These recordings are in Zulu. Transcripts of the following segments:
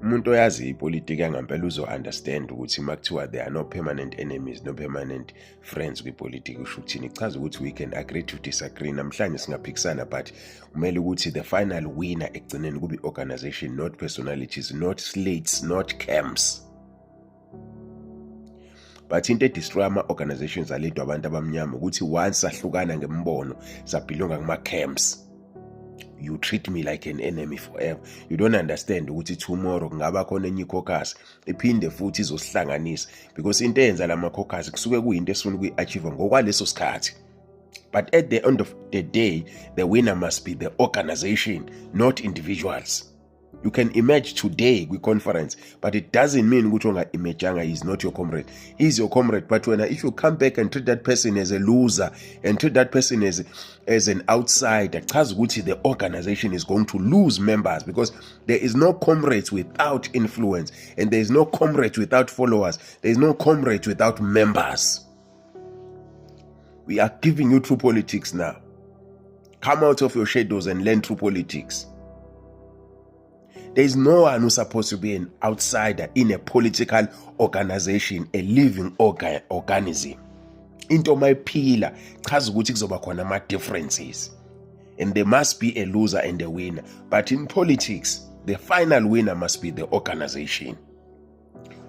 Umuntu oyazi ipolitiki yangempela uzo-understand ukuthi uma kuthiwa there are no permanent enemies, no permanent friends kwipolitiki, kusho ukuthini. Kuchaza ukuthi we can agree to disagree. Namhlanje singaphikisana, but kumele ukuthi the final winner ekugcineni kube i-organization, not personalities, not slates, not camps. But into edestroy ama-organizations alidwa abantu abamnyama ukuthi once sahlukana ngemibono, sabhilonga kuma-camps, you treat me like an enemy forever. You don't understand ukuthi tomorrow kungaba khona enye i-caucus iphinde futhi izosihlanganisa, because into eyenza lama caucus kusuke kuyinto esifuna ukuyi-achieve ngokwaleso sikhathi. But at the end of the day, the winner must be the organization, not individuals. You can emerge today kwi-conference, but it doesn't mean ukuthi onga-emerganga is not your comrade. Is your comrade, but when if you come back and treat that person as a loser and treat that person as an outsider, chaza ukuthi the organization is going to lose members, because there is no comrades without influence, and there is no comrade without followers. There is no comrade without members. We are giving you true politics now. Come out of your shadows and learn true politics. There is no one who's supposed to be an outsider in a political organization, a living organism. Into mayiphila chaza ukuthi kuzoba khona ama differences, and there must be a loser and a winner. But in politics, the final winner must be the organization.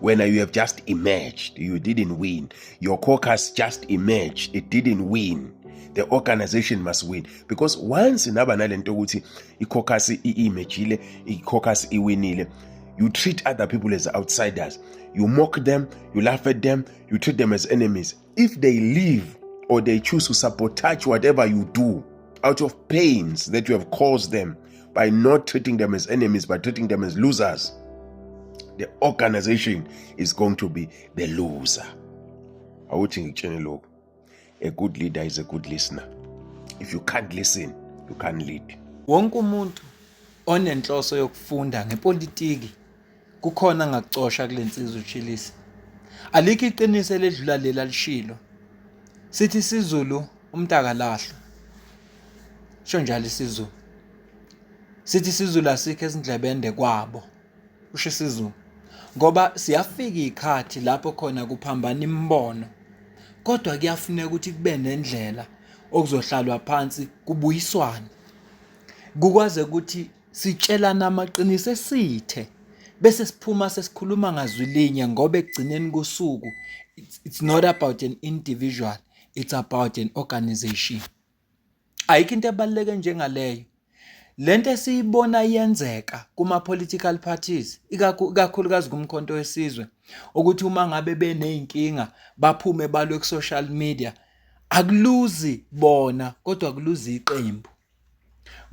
When you have just emerged, you didn't win. Your caucus just emerged, it didn't win. The organization must win, because once naba nalento ukuthi i-caucus i-emergile, i-caucus iwinile, you treat other people as outsiders, you mock them, you laugh at them, you treat them as enemies. If they leave or they choose to sabotage whatever you do out of pains that you have caused them by not treating them as enemies but treating them as losers, the organization is going to be the loser. Awuthi ngikutshene lokhu: a good leader is a good listener. If you can't listen, you can't lead. Wonke umuntu onenhloso yokufunda ngepolitiki kukhona angakucosha kule nsizwa uChilisi. Alikho iqiniso eledlula leli alishilo. Sithi isiZulu, umuntu akalahlwa. Sho njalo isiZulu. Sithi isiZulu, asikho ezindlebende kwabo. Kusho isiZulu. Ngoba siyafika ikhathi lapho khona kuphambana imibono. Kodwa kuyafuneka ukuthi kube nendlela okuzohlalwa phansi kubuyiswane. Kukwazi ukuthi sitshelana amaqiniso esithe bese siphuma sesikhuluma ngazwi linye, ngoba ekugcineni kosuku it's not about an individual, it's about an organization. Ayikho into ebaluleke njengaleyo. Lento esiyibona yenzeka kuma political parties, ikakhulukazi kuMkhonto weSizwe, ukuthi uma ngabe beneyinkinga baphume balwe ku social media, akuluzi bona kodwa kuluzi iqembu,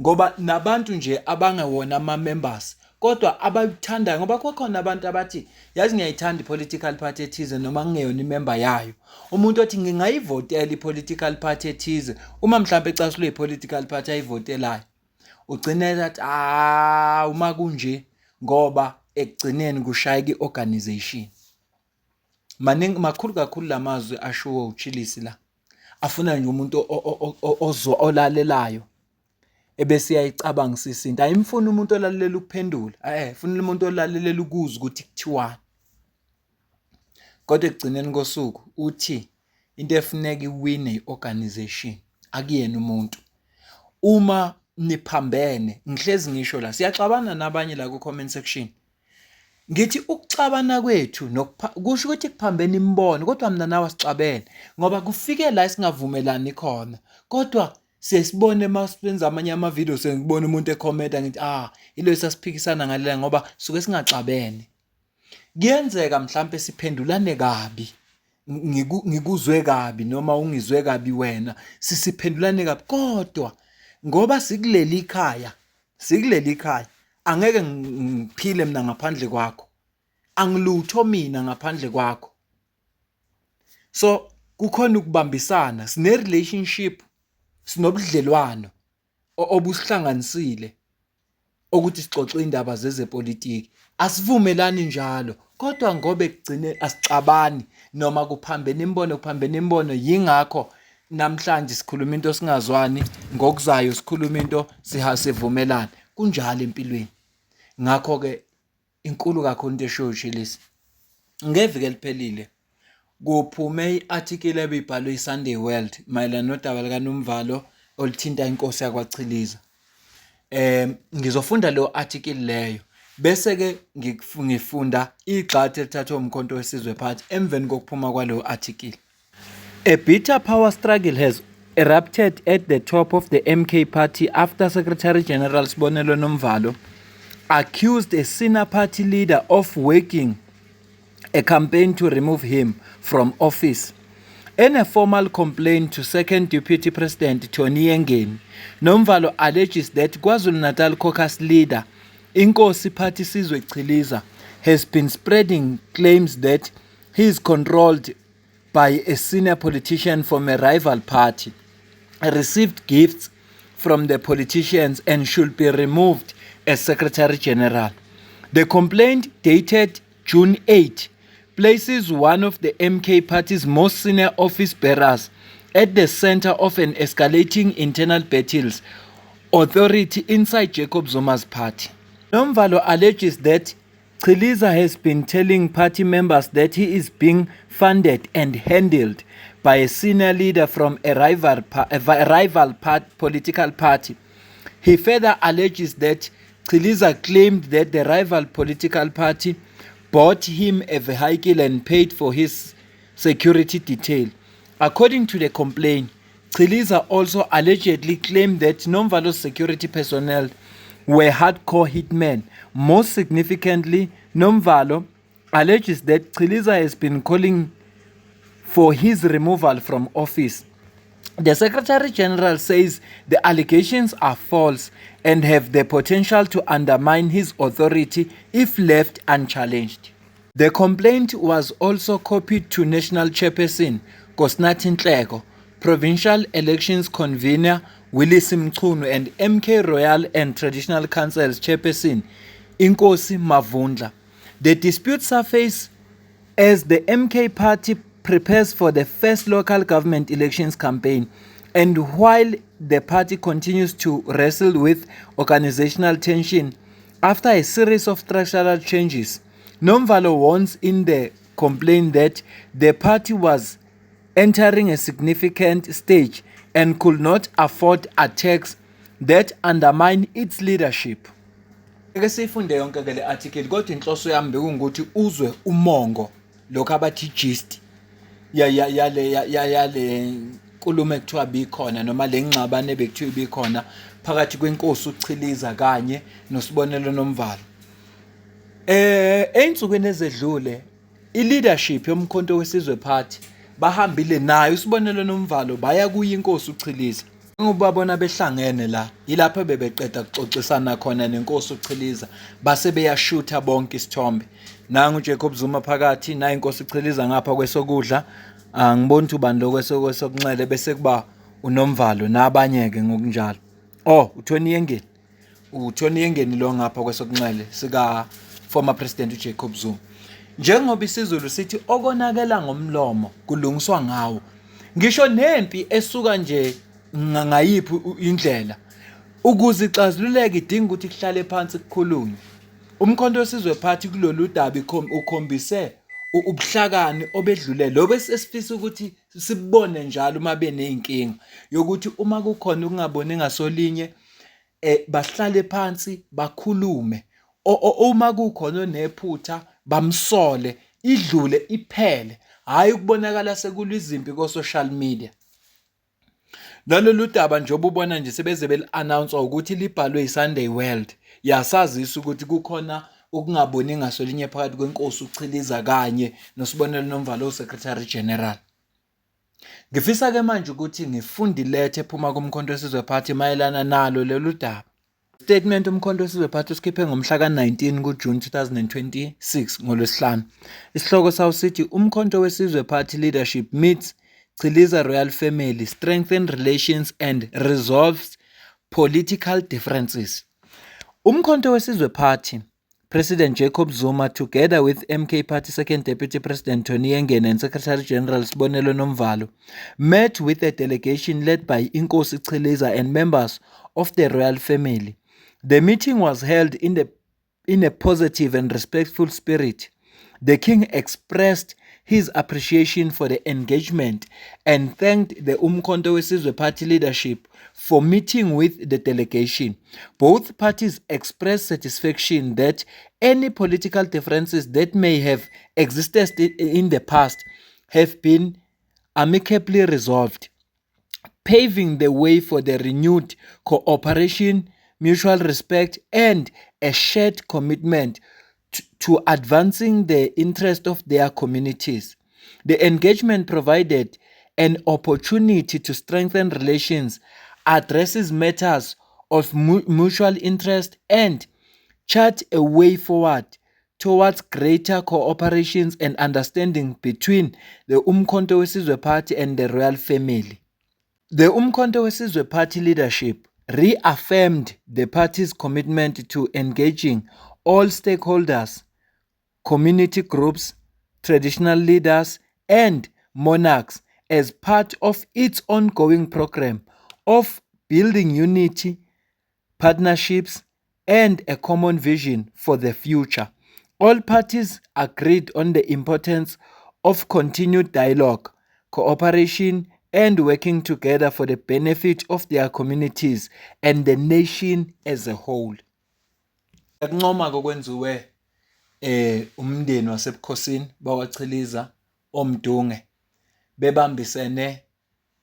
ngoba nabantu nje abangewona ama members kodwa abayithandayo, ngoba kukhona abantu abathi, "Yazi, ngiyayithanda i-political party ethize noma ngingeyona imember yayo." Umuntu othi, "Ngingayivotela i-political party ethize," uma mhlawumbe ecasulwe i-political party ayivotelayo, ugcine athi, "Ah, uma kunje," ngoba ekugcineni kushayeka i-organization. Maningi, makhulu kakhulu lamazwi ashiwo uChilisi la, afuna nje umuntu ozwa, olalelayo, ebese uyayicabangisisa into. Ayimfuni umuntu olalela ukuphendula, funa umuntu olalelela ukuzwa ukuthi kuthiwani. Kodwa ekugcineni kosuku uthi into efuneka iwine i-organization, akuyena umuntu. Uma niphambene, ngihlezi ngisho la, siyaxabana nabanye la ku-comment section, ngithi ukuxabana kwethu kusho ukuthi kuphambene imibono, kodwa mina nawe asixabene, ngoba kufike la esingavumelani khona. Kodwa siyesibone masibenza amanye ama-video, sengibona umuntu ekhomenta, ngithi, "Ah, ilo sasiphikisana ngalela," ngoba suke singaxabene. Kuyenzeka mhlambe siphendulane kabi, ngikuzwe kabi noma ungizwe kabi wena, sisiphendulane kabi, kodwa ngoba sikuleli khaya, sikuleli khaya, angeke ngiphile mina ngaphandle kwakho, angilutho mina ngaphandle kwakho. So kukhona ukubambisana, sine relationship, sinobudlelwano obusihlanganisile ukuthi sixoxe indaba zezepolitiki. Asivumelani njalo, kodwa ngoba ekugcine asixabani noma kuphambene imibono, kuphambene imibono. Yingakho namhlanje sikhuluma into singazwani, ngokuzayo sikhuluma into sihasivumelane. Kunjalo empilweni. Ngakho-ke Inkulu kakhulu into eshiwo uChillies. Ngeviki eliphelile kuphume i-article ebibhalwe i-Sunday World mayelana nodaba likaNomvalo oluthinta inkosi yakwaChiliza. Ngizofunda leyo article leyo bese-ke ngifunda igxathu elithathwe uMkhonto weSizwe Party emveni kokuphuma kwaleyo article. A bitter power struggle has erupted at the top of the MK party after Secretary General Sibonelo Nomvalo accused a senior party leader of working a campaign to remove him from office. In a formal complaint to Second Deputy President Tony Yengeni, Nomvalo alleges that KwaZulu-Natal caucus leader Inkosi Phathisizwe Chiliza has been spreading claims that he is controlled by a senior politician from a rival party, received gifts from the politicians and should be removed as Secretary General. The complaint, dated June 8, places one of the MK party's most senior office bearers at the center of an escalating internal battles authority inside Jacob Zuma's party. Nomvalo alleges that Chiliza has been telling party members that he is being funded and handled by a senior leader from a rival political party. He further alleges that Chiliza claimed that the rival political party bought him a vehicle and paid for his security detail. According to the complaint, Chiliza also allegedly claimed that Nomvalo's security personnel were hardcore hitmen. Most significantly, Nomvalo alleges that Chiliza has been calling for his removal from office. The Secretary General says the allegations are false and have the potential to undermine his authority if left unchallenged. The complaint was also copied to National Chairperson Nkosinathi Nhleko, Provincial Elections Convener Willies Mchunu and MK Royal and Traditional Councils Chairperson Inkosi Mavundla. The dispute surfaced as the MK party prepares for the first local government elections campaign and while the party continues to wrestle with organizational tension after a series of structural changes. Nomvalo warns in the complaint that the party was entering a significant stage and could not afford attacks that undermine its leadership. Ake siyifunde yonke ke le article, kodwa inhloso yami bekungukuthi uzwe umongo, lokho abathi gist ya ya yale ya yale nkulumo ekuthiwa bikhona noma le ngxabano ebekuthiwa ibikhona phakathi kwenkosi uChiliza kanye noSibonelo Nomvalo. Einsukwini ezedlule i-leadership yoMkhonto weSizwe Party bahambile nayo uSibonelo Nomvalo baya kuye inkosi uChiliza. Ngubabona behlangene la, yilapho bebeqeda kuxoxisana khona nenkosi uChiliza, base beyashutha bonke isithombe. Nangu uJacob Zuma phakathi, nayi inkosi uChiliza ngapha kwesokudla, angiboni ukuthi ubani lo kwesokunxele, bese kuba uNomvalo nabanye-ke ngokunjalo. Oh, uTony Yengeni. UTony Yengeni lo ngapha kwesokunxele sika former president uJacob Zuma. Njengoba isiZulu sithi okonakela ngomlomo kulungiswa ngawo. Ngisho nempi esuka nje ngayiphi indlela, ukuze ixazululeke idinga ukuthi kuhlale phansi kukhulunywe. Umkhonto weSizwe Party kulolu daba ukhombise ubuhlakani obedlule lobo esifisa ukuthi sibone njalo uma beney'nkinga yokuthi uma kukhona ukungaboni ngasolinye, bahlale phansi bakhulume. Uma kukhona onephutha bamsole, idlule iphele, hhayi ukubonakala sekulwa izimpi ko-social media. Nalolu daba njengoba ubona nje sebeze beli-announce ukuthi libhalwe i-Sunday World, yasazisa ukuthi kukhona ukungaboni ngasolinye phakathi kwenkosi uChiliza kanye noSibonelo Nomvalo o-Secretary General. Ngifisa-ke manje ukuthi ngifunde iletha ephuma kuMkhonto weSizwe Party mayelana nalo lolu daba. Statement uMkhonto weSizwe Party usikhiphe ngomhla ka-19 kuJune 2026, ngoLwesihlanu. Isihloko sawo sithi Umkhonto weSizwe Party leadership meets Chiliza Royal Family, strengthen relations and resolves political differences. Umkhonto weSizwe Party President Jacob Zuma, together with MK Party Second Deputy President Tony Yengeni and Secretary General Sibonelo Nomvalo, met with a delegation led by Inkosi Chiliza and members of the royal family. The meeting was held in the in a positive and respectful spirit. The king expressed his appreciation for the engagement and thanked the Umkhonto weSizwe Party leadership for meeting with the delegation. Both parties expressed satisfaction that any political differences that may have existed in the past have been amicably resolved, paving the way for the renewed cooperation, mutual respect, and a shared commitment to advancing the interest of their communities. The engagement provided an opportunity to strengthen relations, addresses matters of mutual interest, and chart a way forward towards greater cooperation and understanding between the Umkhonto weSizwe Party and the royal family. The Umkhonto weSizwe Party leadership reaffirmed the party's commitment to engaging all stakeholders, community groups, traditional leaders, and monarchs as part of its ongoing program of building unity, partnerships, and a common vision for the future. All parties agreed on the importance of continued dialogue, cooperation, and working together for the benefit of their communities and the nation as a whole. Ngiyakuncoma kokwenziwe umndeni wasebukhosini bakwaChiliza oMdunge bebambisene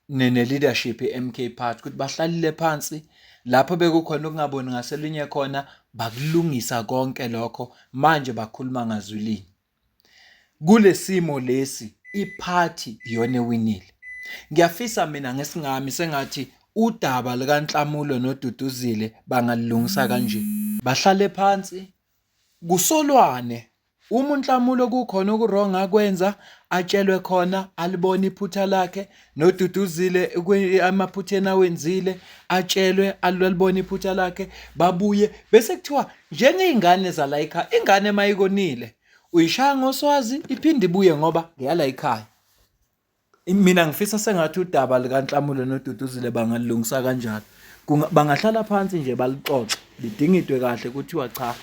ne-leadership ye-M_K Party ukuthi bahlalile phansi lapho bekukhona ukungaboni ngaselinye khona bakulungisa konke lokho manje bakhuluma ngazwi linye. Kule simo lesi iphathi iyona ewinile. Ngiyafisa mina ngesingami sengathi udaba likaNhlamulo noDuduzile bangalilungisa kanje. Bahlale phansi kusolwane uma uNhlamulo kukhona oku-wrong akwenza atshelwe khona alibone iphutha lakhe noDuduzile emaphutheni awenzile atshelwe alibone iphutha lakhe babuye bese kuthiwa njengey'ngane zala ekhaya ingane mayikonile uyishaya ngoswazi iphinde ibuye ngoba ngeyala ekhaya. Mina ngifisa sengathi udaba likaNhlamulo noDuduzile bangalilungisa kanjalo. Bangahlala phansi nje balixoxe lidingidwe kahle kuthiwa cha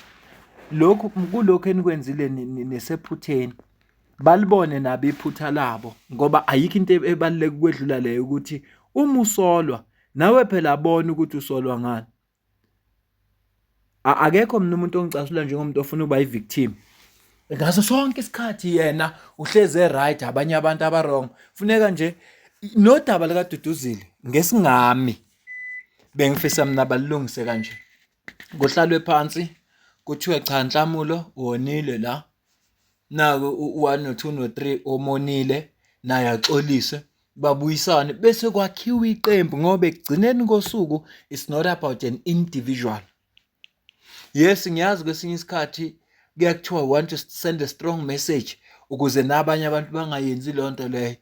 lokhu kulokhu enikwenzile nisephutheni. Balibone nabo iphutha labo ngoba ayikho into ebaluleke ukwedlula leyo ukuthi uma usolwa nawe phela bona ukuthi usolwa ngani. Akekho mina umuntu ongicasula njengomuntu ofuna ukuba i-victim. Ngaso sonke isikhathi yena uhlezi e-right abanye abantu aba-wrong. Funeka nje nodaba likaDuduzile ngesingami bengifisa mina balilungise kanje. Kuhlalwe phansi kuthiwe cha Nhlamulo wonile la. Naku u-one no-two no-three omonile naye axolise babuyisane bese kwakhiwa iqembu ngoba ekugcineni kosuku it's not about an individual. Yes, ngiyazi kwesinye isikhathi kuya kuthiwa we want to send a strong message ukuze nabanye abantu bangayenzi leyo nto leyo.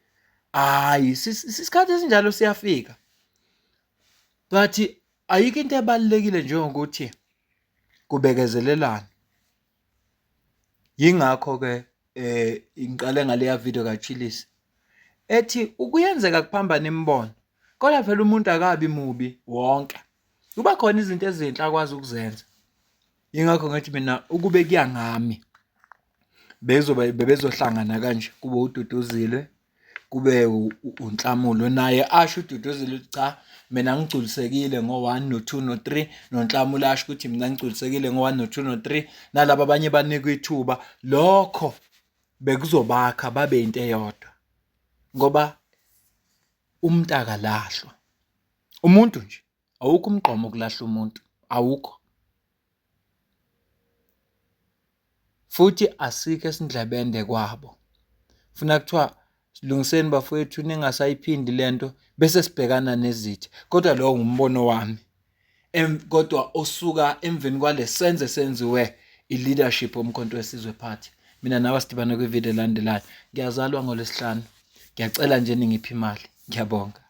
Hhayi, isikhathi esinjalo siyafika. But ayikho into ebalulekile njengokuthi kubekezelelane. Yingakho-ke ngiqale ngaleya video kaChillis ethi kuyenzeka kuphambane imibono kodwa phela umuntu akabi mubi wonke. Kuba khona izinto ezinhle akwazi ukuzenza. Yingakho ngithi mina ukube kuya ngami bezoba bebezohlangana kanje kube uDuduzile kube uNhlamulo naye asho uDuduzile ukuthi cha mina ngigculisekile ngo-one no-two no-three noNhlamulo asho ukuthi mina ngigculisekile ngo-one no-two no-three nalaba abanye banikwe ithuba. Lokho bekuzobakha babe into eyodwa ngoba umuntu akalahlwa. Umuntu nje awukho umgqomo wokulahla umuntu, awukho. Futhi asikho esindlebende kwabo. Funa kuthiwa silungiseni bafowethu ningasayiphindi lento bese sibhekana nezitha. Kodwa lowo ngumbono wami. Kodwa osuka emveni kwale senze senziwe i-leadership yoMkhonto weSizwe Party. Mina nawe sidibane kwividiyo elandelayo. Ngiyazalwa ngoLwesihlanu. Ngiyacela nje ningiphe imali. Ngiyabonga.